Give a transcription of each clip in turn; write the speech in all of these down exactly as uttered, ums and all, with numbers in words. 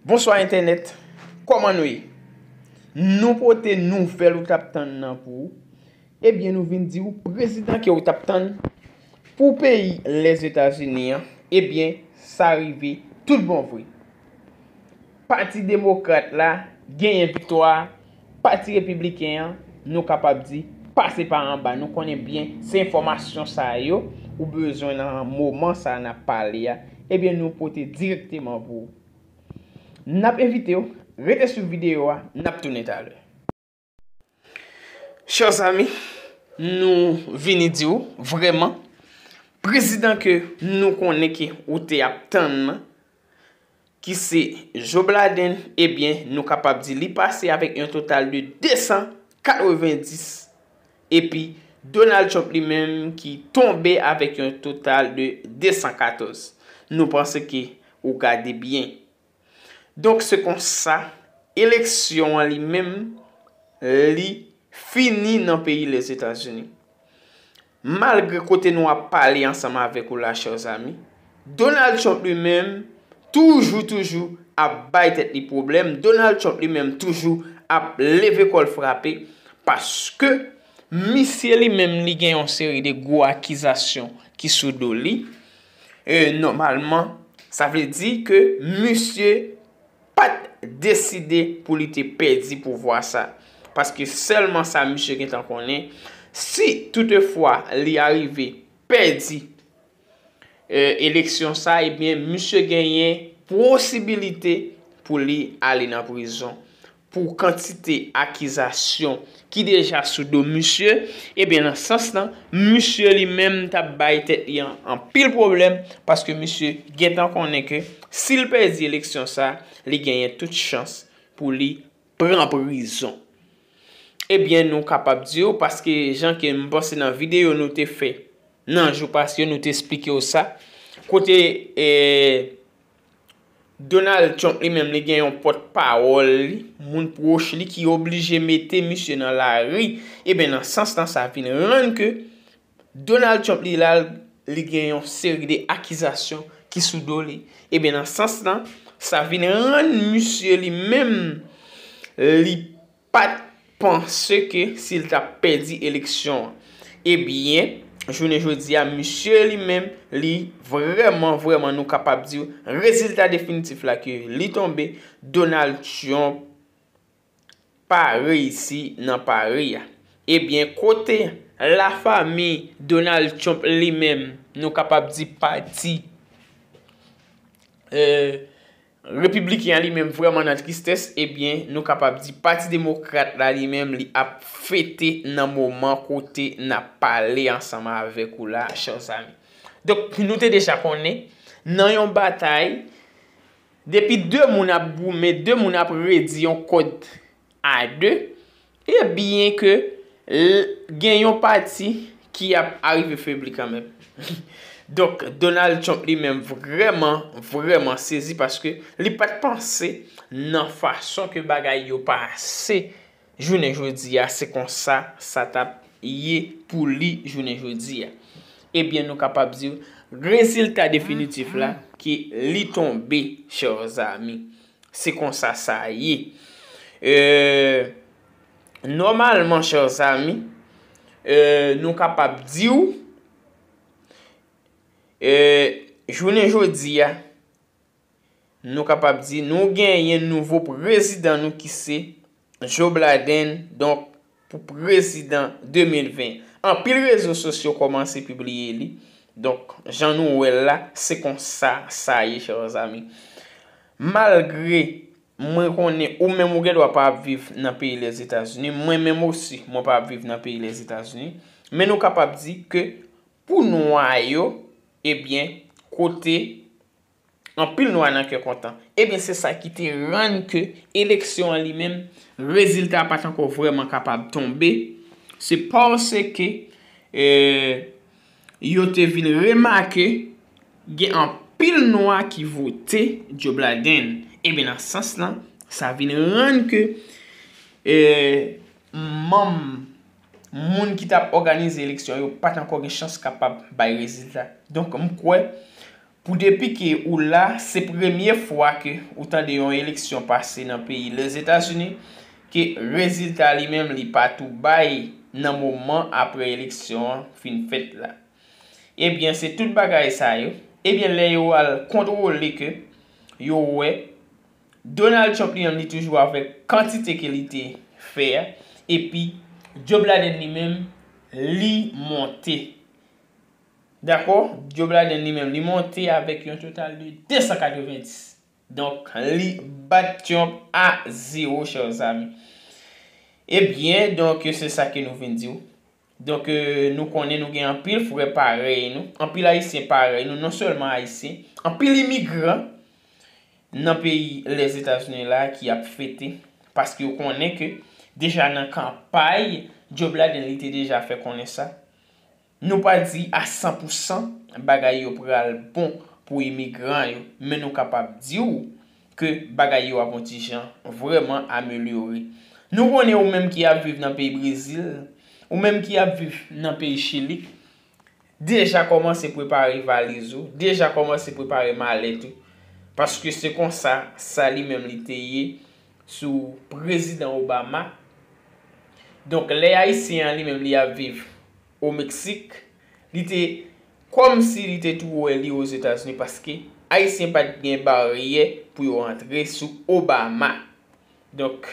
Bonswa entènèt, kòman nou ye? Nou pote nouvèl ou t ap tann nan pou ou. Ebyen, nou vin di w prezidan ke ou t ap tann pou peyi Lèzetazini an, ebyen, sa rive tout bon vre. Pati Demokrat la genyen viktwa, Pati Repibliken an, nou kapab di, pase pa anba. Nou konnen byen, se enfòmasyon sa yo ou bezwen nan moman sa n ap pale a, ebyen, nou pote dirèkteman pou ou. N ap envite w rete swiv videyo a, n ap tounen talè. Chè zanmi, nou vini di w, vrèman, prezidan ke nou konnen ke ou te ap tann nan, ki se Joe Biden, ebyen, nou kapab di li pase avèk yon total de de san katrevenndis, epi Donald Trump li menm ki tonbe avèk yon total de de san katòz. Nou panse ke ou gade byen. Donk, se konsa, eleksyon an li menm, li fini nan peyi Lèzetazini. Malgre kote nou ap pale ansanm avèk ou la, chè zanmi, Donald Trump li menm toujou, toujou ap bay tèt li pwoblèm. Donald Trump li menm toujou ap leve kò l frape paske misye li menm li gen yon seri de gwo akizasyon ki sou do li. E, nòmalman, sa vle di ke misye pa t deside pou li te pèdi pouvwa sa. Paske sèlman sa misye gentan konnen, si toutefwa li arive pèdi, e, eleksyon sa, ebyen, misye genyen posibilite pou li ale nan prizon pou kantite akizasyon ki deja sou do misye. Ebyen, nan sans lan, misye li menm t ap bay tèt li an anpil pwoblèm, paske misye gentan konnen ke si l pèdi eleksyon sa, li genyen tout chans pou li pran prizon. Ebyen, nou kapab di w, paske jan ke m panse nan videyo nou te fè nan jou pase yo, nou te esplike w sa, kote, e, Donald Trump li menm, li gen yon pòtpawòl li, moun pwòch li ki oblije mete misye nan lari. Ebyen, nan sans lan, sa vin rann ke Donald Trump li la, li gen yon seri de akizasyon ki sou do li. Ebyen, nan sans lan, sa vin rann misye li menm, li pa t panse ke si l t ap pèdi eleksyon an. Ebyen, jounen jodi a, misye li menm, li vrèman, vrèman, nou kapab di w, rezilta definitif la ke li tonbe, Donald Trump pa reyisi nan pari a. Ebyen, kote lafanmi Donald Trump li menm, nou kapab di pati, e, Repibliken an li menm vrèman nan tristès, ebyen, nou kapab di Pati Demokrat la li menm li ap fete nan moman kote n ap pale ansanm avèk ou la, chè zanmi. Donk, nou te deja konnen, nan yon batay, depi de moun ap goumen, de moun ap redi yon kòd a de, ebyen ke l-, gen yon pati ki ap arive febli kanmenm. Donk, Donald Trump li menm vrèman, vrèman sezi paske li pa t panse nan fason ke bagay yo pase jounen jodi a, se konsa sa t ap ye pou li jounen jodi a. Ebyen, nou kapab di w, rezilta definitif la, ke li tonbe, chè zanmi. Se konsa sa ye. E, nòmalman, chè zanmi, e, nou kapab di w, e, jounen jodi a, nou kapab di nou genyen nouvo prezidan nou ki se Joe Biden, donk, pou prezidan de mil ven. Anpil rezo sosyo kòmanse pibliye li. Donk, jan nou wè l la, se konsa sa ye, chè zanmi. Malgre mwen konnen ou menm ou gendwa pa ap viv nan peyi Lèzetazini, mwen menm osi, mwen pa ap viv nan peyi Lèzetazini, men nou kapab di ke pou nwa yo, ebyen, kote anpil nwa nan kè kontan. Ebyen, se sa ki te rann ke eleksyon an li menm, rezilta a pa t ankò vrèman kapab tonbe. Se paske, e, yo te vin remake gen anpil nwa ki vote Joe Biden. Ebyen, nan sans lan, sa vin rann ke, e, manm moun ki t ap òganize eleksyon yo pa t ankò gen chans kapab bay rezilta. Donk, m kwè Pou depi ke ou la, se premye fwa ke ou tande yon eleksyon pase nan peyi Lèzetazini, ke rezilta li menm li pa tou bay nan moman apre eleksyon an fin fèt la. Ebyen, se tout bagay sa yo. Ebyen, lè yo al kontwole ke yo wè Donald Trump li menm li toujou avèk kantite ke li te fè a, epi Joe Biden li menm li monte. Dakò? Joe Biden li menm li monte avèk yon total de de san katrevenndis. Donk, li bat Trump a zewo, chè zami. Ebyen, donk, se sa ke nou vin di w. Donk, euh, nou konnen nou gen anpil frè parèy nou, anpil Ayisyen parèy nou, non sèlman Ayisyen, anpil imigran nan peyi Lèzetazini la ki ap fete, paske yo konnen ke deja nan kanpay, Joe Biden li te deja fè konnen sa. Nou pa di a san pou san bagay yo pral bon pou imigran yo, men nou kapab di w ke bagay yo ap yon ti jan vrèman amelyore. Nou konnen ou menm ki ap viv nan peyi Brezil, ou menm ki ap viv nan peyi Chili, deja kòmanse prepare valiz ou, deja kòmanse prepare malèt ou, paske se konsa sa li menm li te ye sou prezidan Obama. Donk, lè Ayisyen an li menm li ap viv o Meksik, li te kòmsi li te tou wè li Ozetazini, paske Ayisyen pa t gen baryè pou yo antre sou Obama. Donk,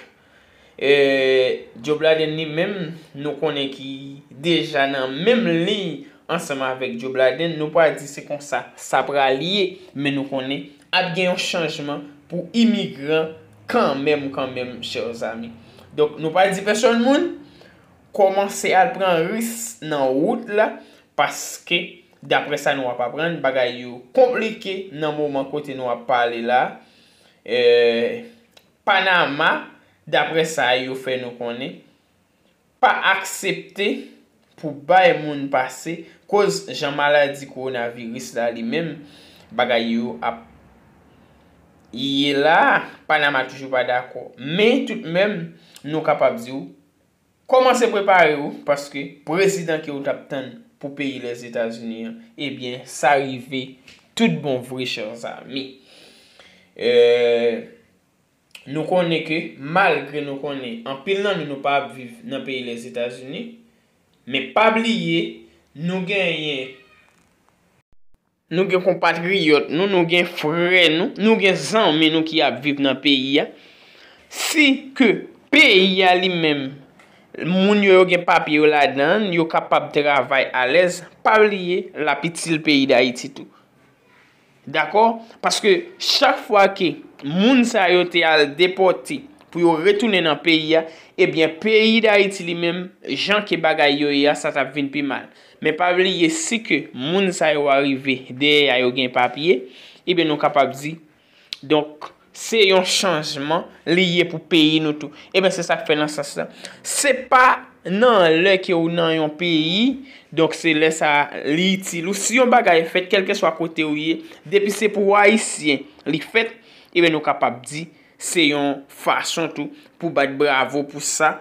euh, Joe Biden li menm, nou konnen ki deja nan menm liy ansanm avèk Joe Biden, nou pa di se konsa sa pral ye, men nou konnen ap gen yon chanjman pou imigran kanmenm, kanmenm, chè zami. Donk, nou pa di pèsòn moun kòmanse al pran risk nan wout la, paske, daprè sa nou ap aprann, bagay yo konplike nan moman kote nou ap pale la. Euh, Panama, daprè sa yo fè nou konnen, pa aksepte pou bay moun pase, koz jan maladi kowonaviris la li menm, bagay yo ap ye la, Panama toujou pa dakò. Men, toutmenm, nou kapab di w, kòmanse prepare w, paske prezidan ke w t ap tann pou peyi Lèzetazini an, ebyen, sa rive tout bon vre, chè zami. Euh, nou konnen ke, malgre nou konnen anpil nan nou, nou pa ap viv nan peyi Lèzetazini, men pa bliye, nou genyen, nou gen konpatriyòt nou, nou gen frè nou, nou gen zanmi nou ki ap viv nan peyi a. Si ke peyi a li menm, moun yo, yo gen papye yo ladan l, yo kapab travay alèz, pa bliye, l ap itil peyi Dayiti tou. Dakò? Paske chak fwa ke moun sa yo te al depòte pou yo retounen nan peyi a, ebyen, peyi Dayiti li menm, jan ke bagay yo ye a, sa t ap vin pi mal. Men pa bliye, si ke moun sa yo arive dèyè a yo gen papye, ebyen, nou kapab di, donk, se yon chanjman li ye pou peyi nou tou. Ebyen, se sa k fè nan sans la. Se pa nan lè ke ou nan yon peyi, donk se lè sa a li itil ou. Si yon bagay fèt, kèlkeswa kote ou ye, depi se pou Ayisyen li fèt, ebyen, nou kapab di se yon fason tou pou bat bravo pou sa,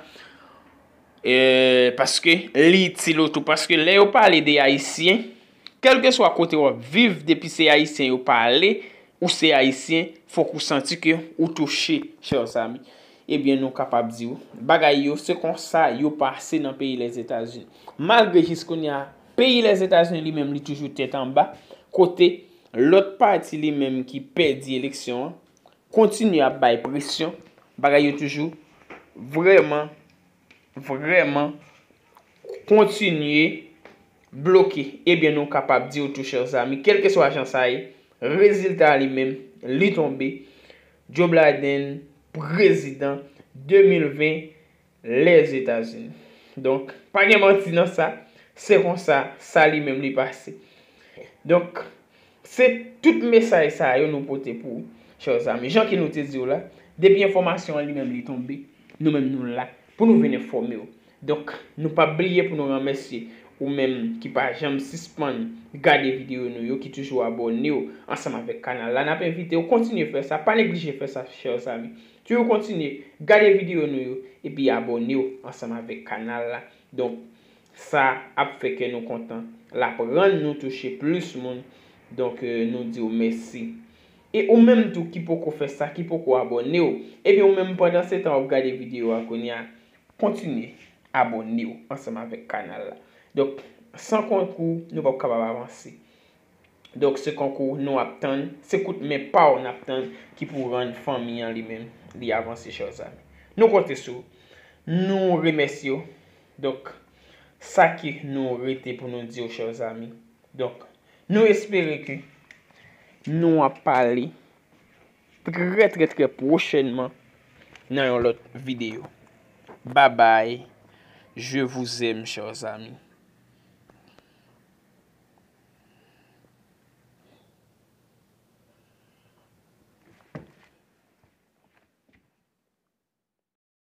eh, paske li itil ou tou. Paske lè yo pale de Ayisyen, kèlkeswa kote w ap viv, depi se Ayisyen yo pale, ou se Ayisyen, fòk ou santi ke ou touche, chè zami. Ebyen, nou kapab di w, bagay yo, se konsa yo pase nan peyi Lèzetazini. Malgre jiskounye a, peyi Lèzetazini li menm, li toujou tèt anba, kote lòt pati li menm ki pèdi eleksyon an, kontinye ap bay presyon, bagay yo toujou vrèman, vrèman kontinye bloke. Ebyen, nou kapab di w tou, chè zami, kèlkeswa jan sa ye, rezilta li menm, li tonbe. Joe Biden, prezidan de mil ven, Lèzetazini. Donk, pa gen manti nan sa, se konsa, sa li menm li pase. Donk, se tout mesaj sa yo nou pote pou ou, chè zami. Jan ke nou te di w la, depi enfòmasyon an li menm li tonbe, nou menm nou la pou nou vin enfòme w. Donk, nou p ap bliye pou nou remèsye ou menm ki pa janm sispann gade videyo nou yo, ki toujou abòne w ansanm avèk kanal la. N ap envite w kontinye fè sa, pa neglije fè sa, chè zami. Toujou kontinye gade videyo nou yo epi abòne w ansanm avèk kanal la. Donk, sa ap fè kè nou kontan. L ap rann nou touche plis moun. Donk, euh, nou di w mèsi. E ou menm tou ki poko fè sa, ki poko abòne w, ebyen ou menm pandan se tan w ap gade videyo a kounye a, kontinye abòne w ansanm avèk kanal la. Donk, san konkou, nou p ap kapab avanse. Donk, se konkou nou ap tann, se kout men pa w n ap tann ki pou rann fanmi an li menm, li avanse, chè zanmi. Nou konte sou w. Nou remèsye w. Donk, sa ki nou rete pou nou di w, chè zanmi. Donk, nou espere ke nou ap pale trè, trè, trè pwochènman nan yon lòt videyo. Bye bye. Je vous aime, chers amis.